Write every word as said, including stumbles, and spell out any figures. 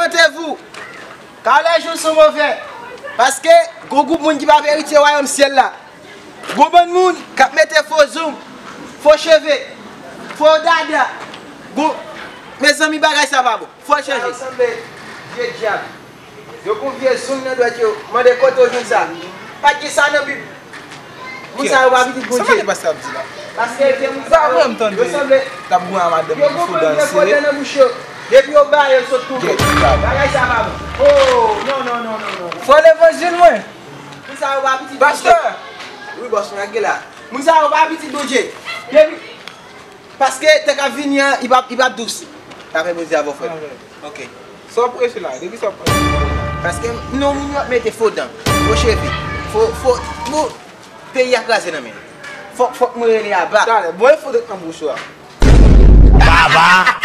Présentez-vous. Car les jours sont mauvais. Paske gon gwoup moun ki p ap eritye wayòm syèl la. Gon bann moun k ap mete fo zoum, fo cheve, fo dada. Gon, mezanmi, bagay sa pa bon. Fò l chanje. Sa yo sanble vye dyab. Yo gon vye zoum nan dwèt yo. Mande kote w jwenn sa. Pa t gen sa nan Bib. Moun sa yo pa pitit Bondye. Sa mande pastè ap di la? Paske gen moun sa yo, yo sanble, t ap goumen a madanm yo gon bann vye fo dan nan bouch yo. Depi yo ba yo, yo sot tounen. Bagay sa pa bon. Oh, non, non, non, non, non. Fò levanjil mwen. Moun sa yo pa pitit Bondye. Pastè! Wi, bòs mwen, ak gen la. Moun sa yo pa pitit Bondye. Depi, paske tan k ap vini an, li p ap, li p ap dous. Lapè Bondye avè w, frè m. Ok. Sa w preche la? De kisa w preche? Paske non, moun yo ap mete fo dan, fo cheve, fo, fo, fo, peyi a kraze nan men yo. Fòk, fòk mwen rele aba. Talè, bon, e fo dwèt nan bouch ou a. Baba!